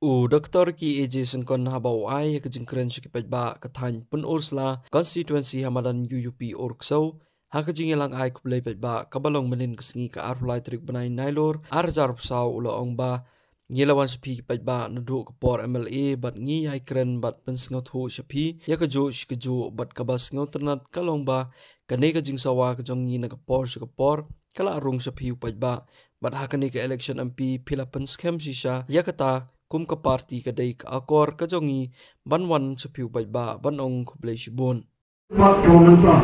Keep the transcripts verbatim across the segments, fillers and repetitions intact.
U Doktor K A J Syngkon haba u ai ïa ka jingkren sha ki paidbah ka thaiñ Pynursla constituency ha madan U U P Urksew, ha ka jingïalang ai khublei paidbah kaba long mynhynnin ka sngi ka arphew lai tarik bnai Nailur arhajar arphew saw, u la ong ba ngi la wan sha phi ki paidbah naduh ka por M L A bad ngi ai kren bad pynsngewthuh sha phi ïa kajuh shi kajuh, bad kaba sngewtynnat ka long ba kane ka jingsawa ka jong ngi na ka por sha ka por ka la rung sha phi u paidbah, bad ha kane ka election M P phi la pynskhem shisha ïa kata kum ka party ka dei ka akor ka jong ngi ban wan sha phi u paidbah ban ong khublei shibun. Pat ka mynta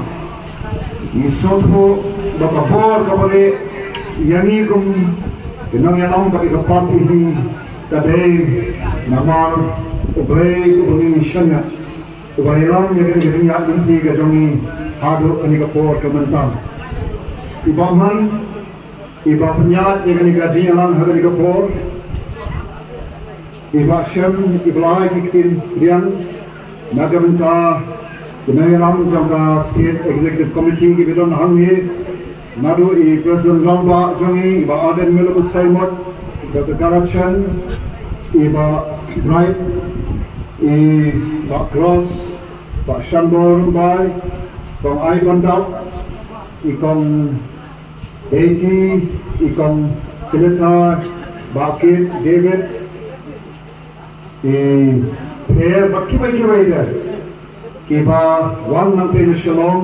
ngi sngewthuh ba ka bor kaba dei ïa ngi kum ki nongïalam bad ka party hi ka dei namar U Blei uba ngi shaniah, uba ïalam ïa ka jingïaid lynti ka jong ngi haduh kane ka por ka mynta. I Bah Man, i ba pynïaid ïa kane ka jingïalang ha kane ka por, i ba shem, i ba la ai ki ktien pdiang na ka bynta ki nongïalam jong ka State Executive Committee kiba don hangne, naduh i President rangbah jong ngi, i Bah Ardent Miller Basaiawmoit, i Doctor Karachen, i Bah Bright, i Bah Cross, Bah Shanbor Rymbai, Kong Ivan Dap, i Kong Deiti, i Kong Kilita, Bah Kit, David, i Pher bad kiwei kiwei de kiba wan nangtei na Shillong.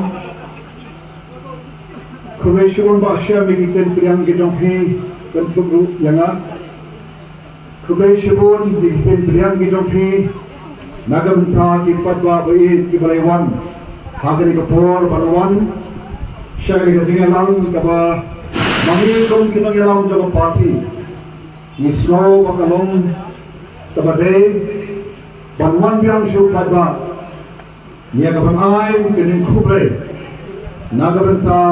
Khublei shibun Bah Shem ïa ki ktien pdiang ki jong phi, bad khublei ruh ïa nga. Khublei shibun ïa ki ktien pdiang ki jong phi na ka bynta ki paidbah ba ïeit kiba la wan ha kane ka por ban wan sha kane ka jingïalang kaba ma ngi kum ki nongïalam jong ka party ngi sngew ba ka long kaba dei ban wan biang sha u paidbah ïa ka ban ai ka jingkhublei na ka bynta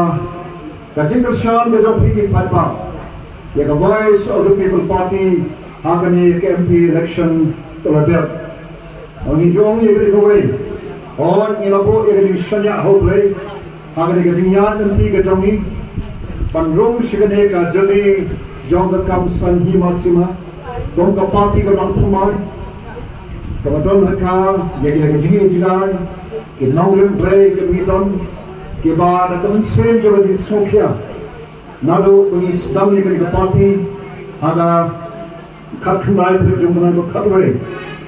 ka jingkyrshan ka jong phi ki paidbah ïa ka Voice of the People Party ha kane ka M P election ka la dep. Ngi jong ïa ka kawei, hooid ngi la buh ïa ka jingshaniah ha U Blei ha kane ka jingïaid lynti ka jong ngi ban rung sha kane ka jylli jong ka kam saiñ hima sima kum ka party ka dang thymmai kaba don ha ka ïa ka jingïaid jingïaid ki nongrim Blei kiba ngi don kiba da ka mynsiem jong ka jingsngewkhia naduh ba ngi sdang ïa kane ka party ha ka khatkhyndai tarik jong u bnai ba khatwei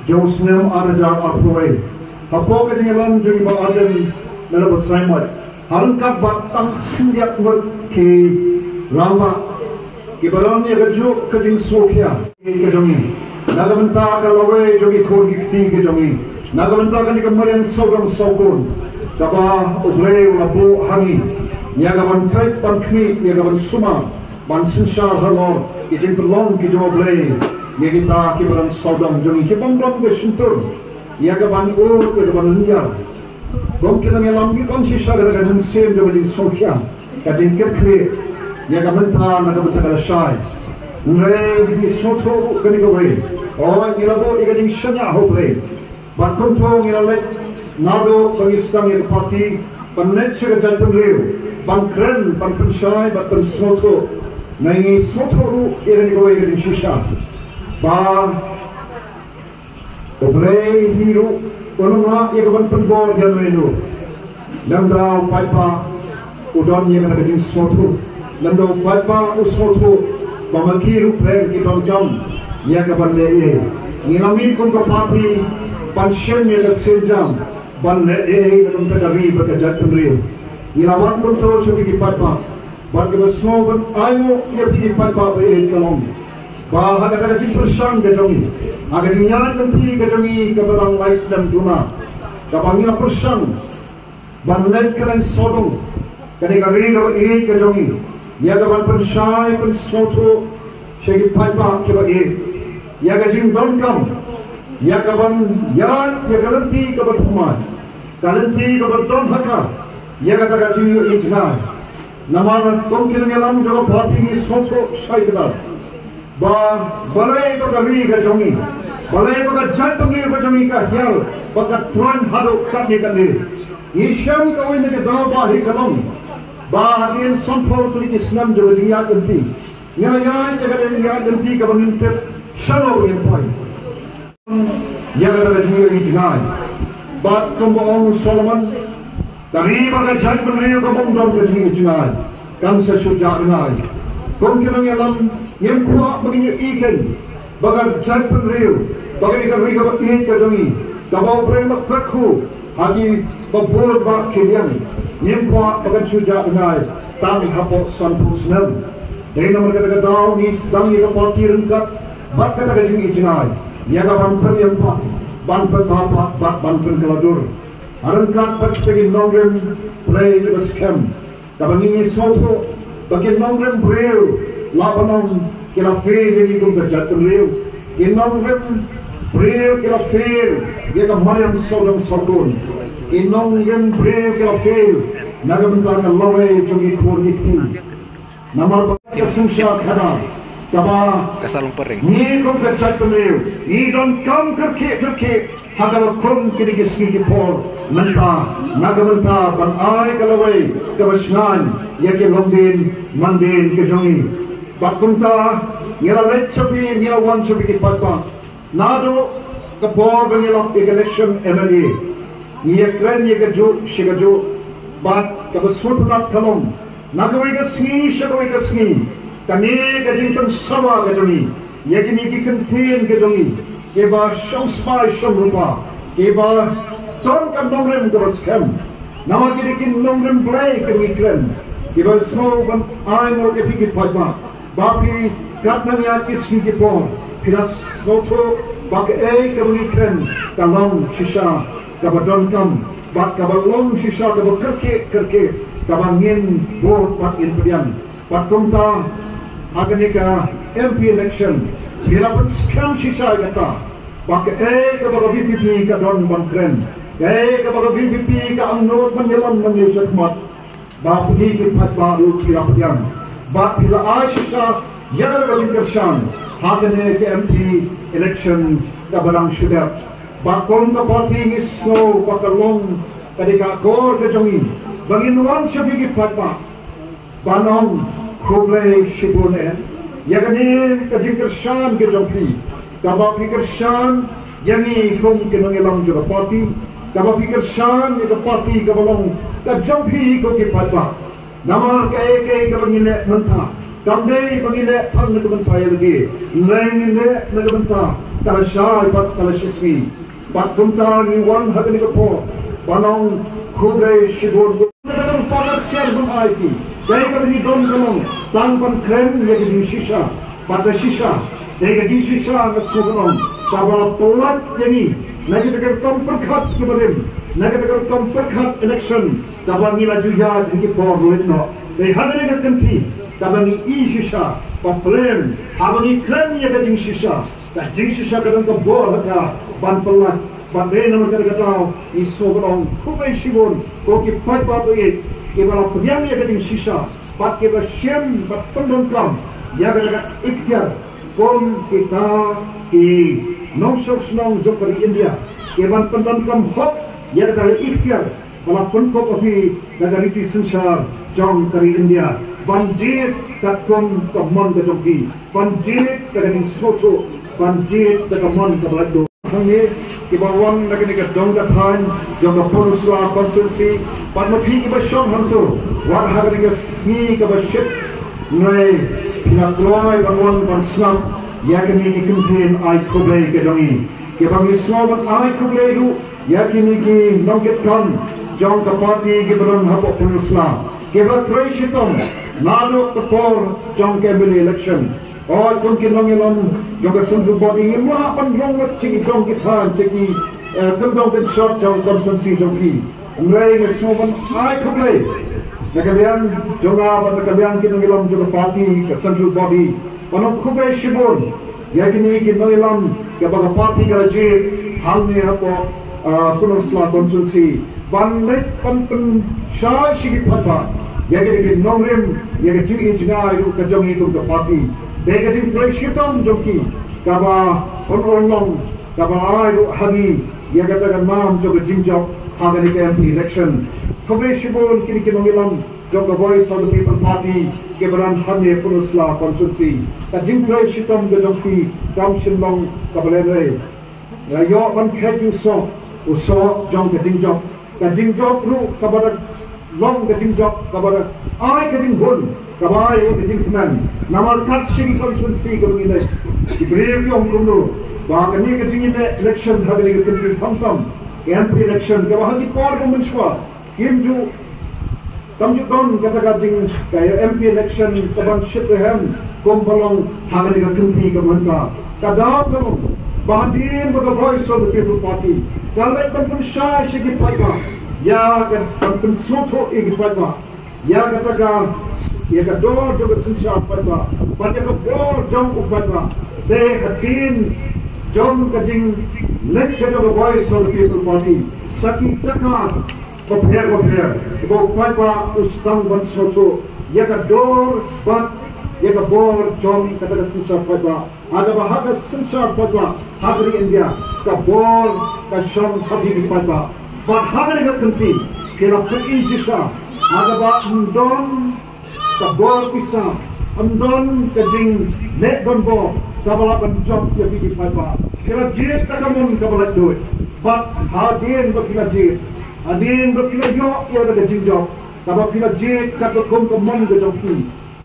jong u snem arhajar arphew wei. Hapoh ka jingïalam jong i Bah Ardent Miller Basaiawmoit ha ryngkat bad tang khyndiat ngut ki rangbah kiba don ïa kajuh ka jingsngewkhia ka jong ngi na ka bynta ka lawei jong ki khun ki kti ka jong ngi, na ka bynta kane ka mariang sawdong sawkun kaba U Blei u la buh ha ngi ïa ka ban peit ban khmih, ïa ka ban sumar ban synshar halor ki jingpynlong ki jong U Blei ïa kita kiba don sawdong jong ngi, ki bym don ka shyntur ïa ka ban ur, ïa ka ban lynñiar. Kum ki nongïalam ngi don shisha kata ka mynsiem jong ka jingsngewkhia, ka jingkitkhlieh ïa ka mynta na ka bynta ka lashai. Hynrei ngi sngewthuh ruh kane kawei, hooid ngi la buh ïa ka jingshaniah ha U Blei. Bad kumta ngi la leit naduh ba ngi sdang ïa ka party ban leit sha ka jaitbynriew ban kren, ban pynshai, ban pynsngewthuh. Ngi sngewthuh ruh ïa kane kawei ka jingshisha ba U Blei hi ruh un ym lah ïa ka ban pynbor ïano ïano. Lymda u paidbah u don ïa kata ka jingsngewthuh, lymda u paidbah u sngewthuh ba ma ki ruh pyrshah ki donkam ïa ka ban leh ei. Ngi la mih kum ka party ban shem ïa ka sienjam ban leh ei ka dum ka ri bad ka jaitbynriew. Ngi la wan kumta sha phi ki paidbah bad kiba sngew ban ainguh ïa phi ki paidbah ba ïeit ka long ba ha kata ka jingpyrshang ka jong ngi, ha ka jingïaid lynti ka jong ngi kaba dang lai snem duna, kaba ngi la pyrshang ban leit kren sawdong, ka dei ka ri kaba ïeit ka jong ngi, ïa ka ban pynshai pynsngewthuh sha ki paidbah kiba ïeit ïa ka jingdonkam, ïa ka ban ïaid ïa ka lynti kaba thymmai, ka lynti kaba don ha ka ïa kata ka jingïeit jngai. Namar kum ki nongïalam jong ka party ngi sngewthuh shai kdar ba balei ba ka ri ka jong ngi, balei ba ka jaitbynriew ka jong ngi ka hiar ba ka thrang haduh katne katne. Ngi shem kawei na ka daw ba hi ka long ba hadien sanphew tylli ki snem jong ka jingïaid lynti, ngi la ïaid ïa ka jingïaid lynti kaba ngim tip shano ba ngin poi. Bad kumba ong u Solomon, ka ri bad ka jaitbynriew ka bym don ka jingïohi jngai, kan sa shu jah jngai. Kum ki nongïalam, ngim kwah ba ngin ïohi kein ba ka jaitbynriew, ba ka dei ka ri kaba ïeit ka jong ngi, kaba U Blei u la kyrkhu ha kiba bun bad ki liang. Ngim kwah ba kan shu jah jngai tang hapoh sanphew snem. Dei namar kata ka daw ngi sdang ïa ka party ryngkat bad kata ka jingïohi jngai, ïa ka ban pynïeng pat, ban pynbha pat bad ban pynkylla dur. Ryngkat bad kita ki nongrim Blei kiba skhem, kaba ngi sngewthuh ba ki nongrim briew la ban ong ki la fail ïa ngi kum ka jaitbynriew. Ki nongrim briew ki la fail ïa ka mariang sawdong sawkun. Ki nongrim briew ki la fail na ka bynta ka lawei jong ki khun ki kti. Namar ba ka synshar khadar kaba Ka sa long pyrshah. Ngi kum ka jaitbynriew ngi donkam kyrkieh kyrkieh ha kaba kum kine ki sngi ki por mynta, na ka bynta ban ai ka lawei kaba shngaiñ ïa ki longdien mandien ka jong ngi. Bad kumta ngi la leit sha phi, ngi la wan sha phi ki paidbah. Naduh ka por ba ngi lap ïa ka election M L A, ngi ïakren ïa kajuh sha kajuh, bad kaba sngewtynnat ka long, na kawei ka sngi sha kawei ka sngi, kane ka jingpynsawa ka jong ngi ïa kine ki kyntien ka jong ngi, kiba shong smai shong rupa, kiba don ka nongrim kaba skhem. Namar ki dei ki nongrim Blei kiba ngi kren, kiba sngew ban ai ngut ïa phi ki paidbah. Ba phi katno ïa ki sngi ki por phi la sngewthuh ba kaei kaba ngi kren ka long shisha kaba donkam, bad kaba long shisha kaba kyrkieh kyrkieh, kaba ngin bud bad ngin pdiang. Bad kumta ha kane ka M P election phi la pynskhem shisha ïa kata ba kaei kaba ka V P P ka don ban kren, kaei kaba ka V P P ka angnud ban ïalam ban ïa shakmat, ba phi ki paidbah ruh phi la pdiang bad phi la ai shisha ïa ka jingkyrshan ha kane ka M P election kaba dang shu dep. Bad kum ka party ngi sngew ba ka long ka dei ka akor ka jong ngi ba ngin wan sha phi ki paidbah ban ong khublei shibun eh ïa kane ka jingkyrshan ka jong phi, kaba phi kyrshan ïa ngi kum ki nongïalam jong ka party, kaba phi kyrshan ïa ka party kaba long ka jong phi kum ki paidbah. Namar kaei kaei kaba ngi leh mynta kam dei ba ngi leh tang na ka bynta ïa lade, hynrei ngi leh na ka bynta ka lashai bad ka lashisngi. Bad kumta ngi wan ha kane ka por ban ong khublei shibun. Kata ka rupa ka ksiar ban ai ki, dei kaba ngi don ka long tang ban kren ïa ka jingshisha. Bad ka shisha, dei ka jingshisha nga sngewbha ban ong, kaba la pynlait ïa ngi na kita ki rukom pyrkhat kiba rim, na kita ki rukom pyrkhat election kaba ngi la ju ïaid ha ki por leit noh. Dei ha kane ka kynti kaba ngi i shisha ba plain haba ngi kren ïa ka jingshisha, ka jingshisha ka don ka bor ha ka ban pynlait. Bad dei namar kata ka daw ngi sngewbha ban ong khublei shibun ko ki paidbah ba ïeit kiba la pdiang ïa ka jingshisha bad kiba shim bad pyndonkam ïa kata ka ikhtiar kum kita ki nongshong shnong jong ka ri India, kiban pyndonkam hok ïa kata ka ikhtiar ba la pynkup ha phi da ka riti synshar jong ka ri India, ban jied katkum ka mon ka jong ki, ban jied da ka jingsngewthuh, ban jied da ka mon kaba laitluid. Hangne kiba wan na kane ka dong ka thaiñ jong ka Pynursla constituency, bad ma phi kiba shong hangto, wat ha kane ka sngi kaba shit, hynrei phi la kloi ban wan ban sngap ïa kine ki kyntien ai khublei ka jong ngi, kiba ngi sngew ban ai khublei ruh ïa kine ki nongkitkam jong ka party kiba don hapoh Pynursla, kiba trei shitom naduh ka por jong ka M L A election. Oi, kum ki nongïalam jong ka central body, ngim lah ban rung ngut sha ki dong ki thaiñ, sha ki, eh, kyndong kynshot jong ka constituency jong ki. Hynrei nga sngewbha ban ai khublei na ka liang jong nga bad na ka liang ki nongïalam jong ka party, ka central body, ban ong khublei shibun ïa kine ki nongïalam kiba ka party ka la jied hangne hapoh, ah, Pynursla constituency, ban leit ban pynshai sha ki paidbah ïa kine ki nongrim, ïa ka jingïohi jngai ruh ka jong ngi kum ka party. Dei ka jingtrei shitom jong ki kaba pynurlong, kaba ai ruh ha ngi ïa kata ka nam jong ka jingjop ha kane ka M P election. Khublei shibun kine ki nongïalam jong ka Voice of the People Party kiba don hangne Pynursla constituency. Ka jingtrei shitom ka jong phi kam shym long kaba lehnohei. Nga ïoh ban khet ïa u soh U soh jong ka jingjop, ka jingjop ruh kaba da long ka jingjop kaba da ai ka jinghun, kaba ai ka jingkmen. Namar kat shi ki constituency kaba ngi leh, ki briew ki ong kumno ba kane ka jingïaleh election ha kane ka kynti khamtam, ka M P election kaba ha ki por ba mynshuwa kim ju kam ju don kata ka jing ka M P election ka ban shit rhem kum ba long ha kane ka kynti ka mynta. Ka daw ka long ba hadien ba ka Voice of the People Party ka leit ban pynshai sha ki paidbah, ïa ka ban pynsngewthuh ïa ki paidbah ïa kata ka, ïa ka dor jong ka synshar paidbah bad ïa ka bor jong u paidbah. Te hadien jong ka jingleit ka jong ka Voice of the People Party sha ki jaka bapher bapher, ba u paidbah u sdang ban sngewthuh ïa ka dor bad ïa ka bor jong kata ka synshar paidbah. Ha kaba ha ka synshar paidbah ha ka ri India, ka bor ka shong ha ki paidbah. Bad ha kane ka kynti ki la pyni shisha ha kaba ym don ka bor pisa, ym don ka jingleh donbor kaba lah ban jop ïa ki paidbah. Ki la jied da ka mon kaba laitluid. Bad hadien ba ki la jied, hadien ba ki la ïoh ïa ka jingjop kaba ki la jied katkum ka mon ka jong ki,